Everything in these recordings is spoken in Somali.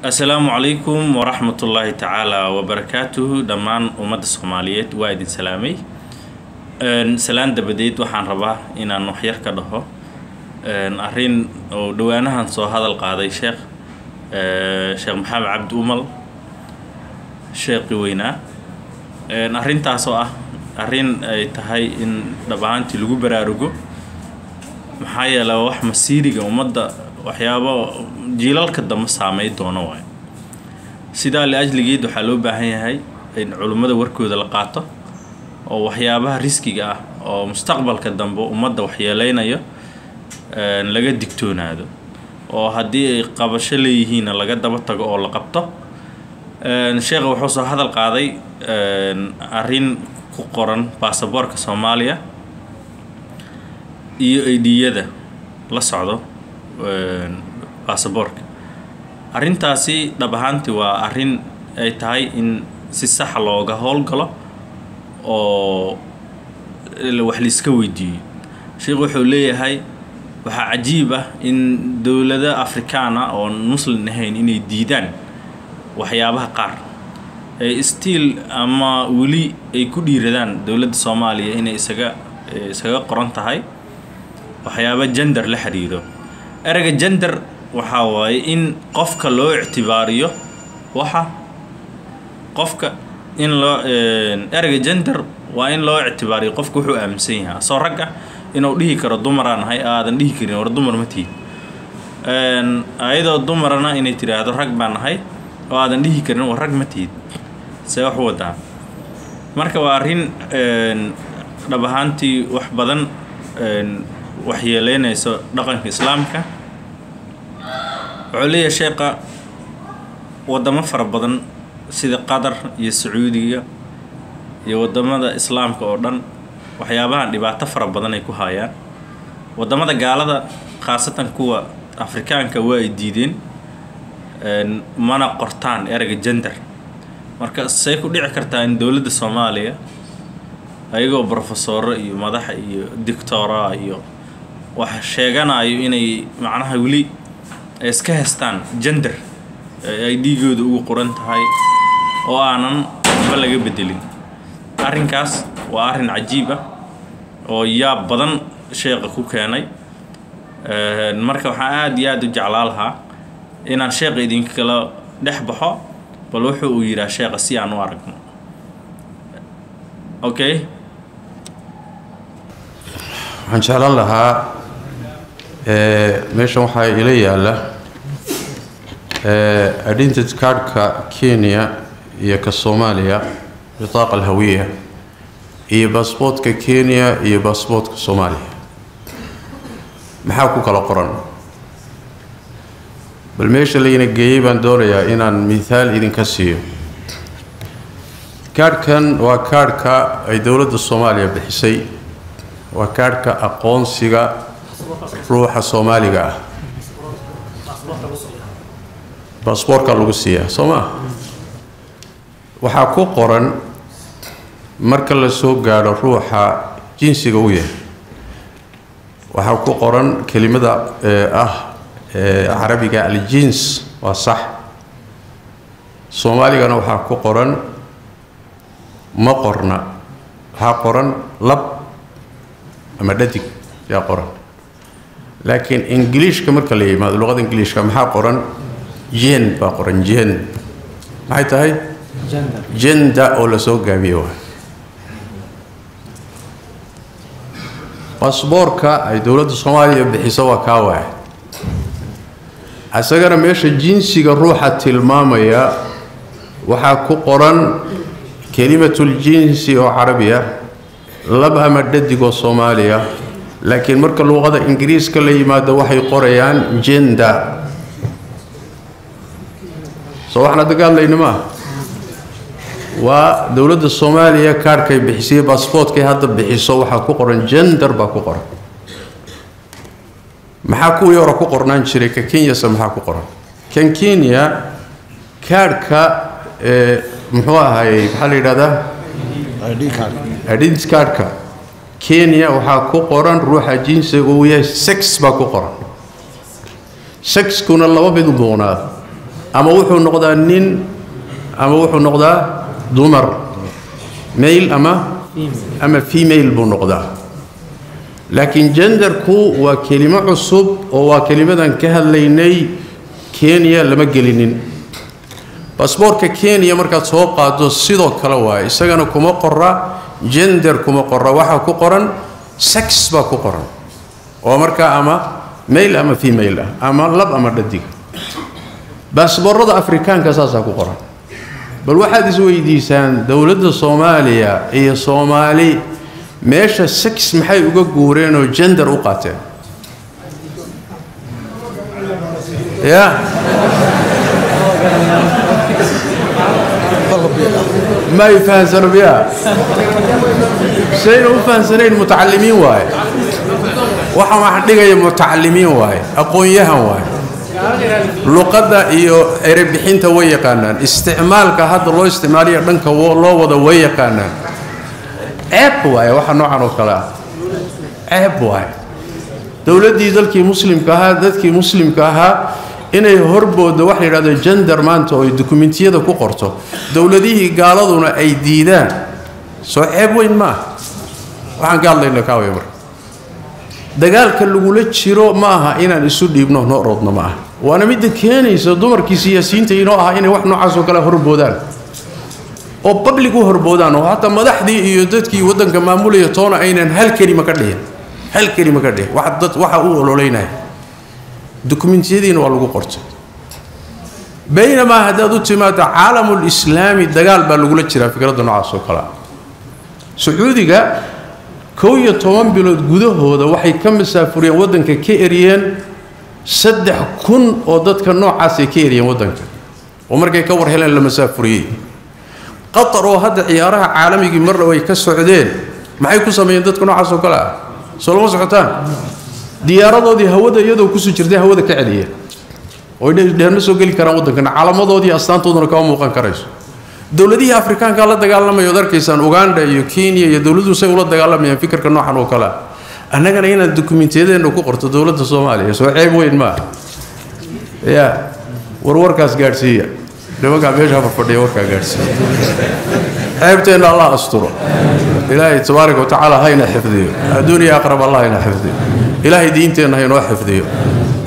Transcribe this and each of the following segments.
Assalaamu calaykum waraxmatullaahi tacaala wabarakaatuhu. Dhammaan ummadda Soomaaliyeed waa idin salaamay. Salaan dabadeed, waxaan rabaa inaan waxyar ka dhaho arrin oo dhowaanahan soo hadal qaaday Sheekh Maxamed Cabdi Umal, sheeqi weynaa. Arrintaas oo ah arrin ay tahay in dhab ahaantii lagu baraarugo, maxaa yeele wax masiiriga ummadda, waxyaabo jiilalka dambe saamey doono waayo. Sidaa liajligeed waxaa loo baahan yahay in culummada warkooda la qaato oo waxyaabaha riskiga ah oo mustaqbalka dambe ummadda waxyeeleynayo laga digtoonaado, oo haddii ay qabasho leeyihiinna laga daba tago oo la qabto. Sheekha wuxuu soo hadal qaaday arrin ku qoran baasaboorka Soomaaliya iyo ID-yada la socdo baasaboorka. Arrintaasi dhab ahaantii waa arrin ay tahay in si saxa looga howlgalo oo wax laiska weydiiyo. Sheekhu wuxuu leeyahay waxaa cajiib ah in dowlado Afrikaan ah oon Muslim ahayn inay diidaan waxyaabaha qaar ay still ama weli ay ku dhiiradaan dowladda Soomaaliya inay isaga qoran tahay waxyaaba gender la xiriiro. Ereyga gender waxaa waaye in qofka loo ictibaariyo waxa qofka in loo, ereyga gender waa in loo ictibaariyo qofka wuxuu aaminsan yahay. Asoo rag ah inuu dhihi karo "Dumaraan ahay", aadan dhihi karin "War, dumar ma tihid". Ayadoo dumarana inay tiraahdo "Rag baan ahay" oo aadan dhihi karin "War, rag ma tihid". See wax u wadaa? Marka waa arrin dhab ahaantii wax badan waxyeeleynayso dhaqanka Islaamka. Wuxuu leeyahay sheekha wadamo fara badan sida Qatar iyo Sacuudiga iyo wadamada Islaamka oo dhan waxyaabahan dhibaato fara badan ay ku hayaan. Wadamada gaalada, khaasatan kuwa Afrikaanka, waa ay diideen, mana qortaan ereyga gender. Marka say ku dhici kartaa in dowladda Soomaaliya, ayagoo brofesoro iyo madaxa iyo dictora iyo wax sheeganayo, inay macnaha weli ay iska haystaan gender ay dhiigooda ugu qoran tahay oo aanan waxba laga bedelin? Arrinkaas waa arrin cajiib ah oo yaab badan sheekha ku keenay. Marka waxaan aada iyo aada u jeclaa lahaa inaan sheekha idinka kala dhex baxo, bal wuxuu uu yidhaha sheekha si aan u aragno. Okay. Waxaan jeclaan lahaa, meeshan waxaa ila yaalla identity cardka Kenya iyo ka Soomaaliya, bitaaqa alhawiya, iyo baasboortka Kenya iyo baasboortka Soomaaliya. Maxaa ku kala qoran? Bal meesha layna geeyey baan doonayaa inaan mithaal idinka siiyo. Kaadhkan waa kaadhka ay dowladda Soomaaliya bixisay, waa kaadhka aqoonsiga ruuxa Soomaaliga ah. Baasboorka lagu siiyaa, soo maa? Waxaa ku qoran marka la soo gaadho ruuxa jinsiga u yahay, waxaa ku qoran kelimada ah Carabiga aljins, waa sax. Soomaaligana waxaa ku qoran ma qorna, waxaa qoran lab ama dhadig yaa qoran. Laakiin Ingiliishka marka la yimaado, luqada Ingiliishka, maxaa qoran? Gen baa qoran. Gen maxay tahay? Gender oo lasoo gaabiye waay. Baasboorka ay dowladda Soomaaliya bixiso waa kaa waay. Isagana meesha jinsiga ruuxa tilmaamaya waxaa ku qoran kelimatul-jinsi oo Carabi ah, lab ama dhadig oo Soomaaliya. Laakiin marka luqada Ingiriiska la yimaado, waxay qorayaan gender. Soo waxaan hadda ka hadlayna maaha? Waa dowladda Soomaaliya kaarhkay bixisay, baasboortkay hadda bixiso, waxaa ku qoran gender baa ku qoran. Maxaa kuwii hore ku qornaan jiray? Ka Kenyase maxaa ku qoran? Kan Kenya kaarhka muxuu ahaayey? Maxaa la yidhahdaa? Identity cardka Kenya waxaa ku qoran ruuxa jinsiga uu yahay sex baa ku qoran. Sexkuna laba mid u muuqnaada. Ama wuxuu noqdaa nin ama wuxuu noqdaa dumar, male ama female buu noqdaa. Laakiin genderku waa kelimo cusub oo waa kelimadan ka hadlaynay. Kenya lama gelinin baasboorka Kenya markaad soo qaado, sidoo kale waaye, isagana kuma qora gender, kuma qora. Waxaa ku qoran sex baa ku qoran, oo markaa ama male ama female ah, ama lab ama dhadig. Baasboorada Afrikaanka saasaa ku qoran. Bal waxaad isweydiisaan, dowladda Soomaaliya iyo Soomaali meesha sex maxay uga guureen oo gender u qaateen? Ya ma ay fahansano miya? Sayna u fahansanayn? Mutacalimiin waaye, waxaan wax dhigaya mutacalimiin waaye, aqoon-yahan waaye, luqadda iyo erebixinta way yaqaanaan, isticmaalka hadda loo isticmaaliyo dhanka loo wada way yaqaanaan. Ceeb waaye waxa noocan oo kale ah, ceeb waaye. Dowladdii dalkii muslimka ahaa, dadkii muslimka ahaa inay horbooddo waxa la yidhahdo gender maanta oo ay dukumentiyada ku qorto, dowladihii gaaladuna ay diidaan, soo ceeb weyn ma aha? Waxaan ka hadlayna kaawaya. Marka dagaalka lagula jiro ma aha inaan isu dhiibno, noo roodno ma aha. Waana midda keenaysa dumarkii siyaasiyiinta inoo ahaa inay wax noocaas oo kale horboodaan oo public u horboodaan, oo hataa madaxdii iyo dadkii waddanka maamulaya toona aynan hal kelima ka dhihin, hal kelima ka dhihin. Wax dad waxa uu ololeynaya dukumentiyadiina waa lagu qortay. Baynamaa haddaad u timaado caalamul islaami, dagaal baa lagula jiraa fikradda noocaas oo kale ah. Sacuudiga 11 bilood gudahooda waxay ka masaafuriyeen, waddanka ka eriyeen 3000 oo dadka noocaasay ka eriyeen waddanka, oo markay ka war heleen la masaafuriyey. Qatar oo hadda ciyaaraha caalamigii marna way ka socdeen, maxay ku sameeyeen dadka noocaas oo kale ah? Soo lama socotaan? Diyaaradoodii hawada iyadoo kusoo jirtay hawada ka celiyeen oo dheer ma soo geli karaan waddankana, calaamadoodii astaantooduna kama muuqan karayso. Dowladihii Afrikaanka la dagaalamaya ood arkaysaan, Uganda iyo Kenya iyo dowladuhu say ula dagaalamayaan fikirka noocan oo kale ah. Annagana inaan dukumentiyadeenna ku qorto dowladda Soomaaliya, soo ceeb weyn maaha? Ya warwarkaas gaadhsiiya nimankaa meesha fadhiya, warkaa gaadhsiiya. Ceebteenna Allah asturo. Ilaahay tabaaraka watacaala hayna xifdiyo, adduun iyo aqrab Allah hayna xifdiyo. Ilaahay diinteenna haynoo xifdiyo,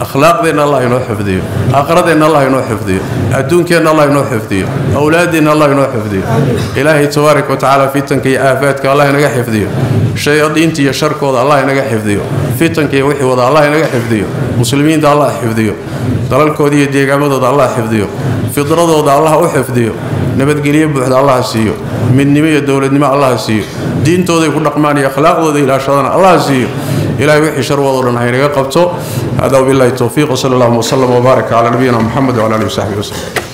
akhlaaqdeenna Allah inoo xifdiyo, aakhradeenna Allah inoo xifdiyo, adduunkeenna Allah inoo xifdiyo, awlaaddeenna Allah inoo xifdiyo. Ilaahay tabaaraka watacaala fitanka iyo aafaadka Allah inaga xifdiyo, shayaadiinta iyo sharkooda Allah inaga xifdiyo, fitanka iyo wixii wada Allah inaga xifdiyo. Muslimiinta Allah xifdiyo, dalalkooda iyo deegaamadooda Allah xifdiyo, fidradooda Allah u xifdiyo, nabadgelyo buuxda Allah siiyo, midnimo iyo dowladnimo Allah siiyo, diintooday ku dhaqmaan iyo akhlaaqdooda ilaashadana Allah siiyo. Ilahay wixii shar wadoo dhan haynaga qabto. Hada wabillahi towfiiq, wsala allahuma wslam wbaarak calaa nabiyina Muxamed wcala alihi wasaxbihi waslem.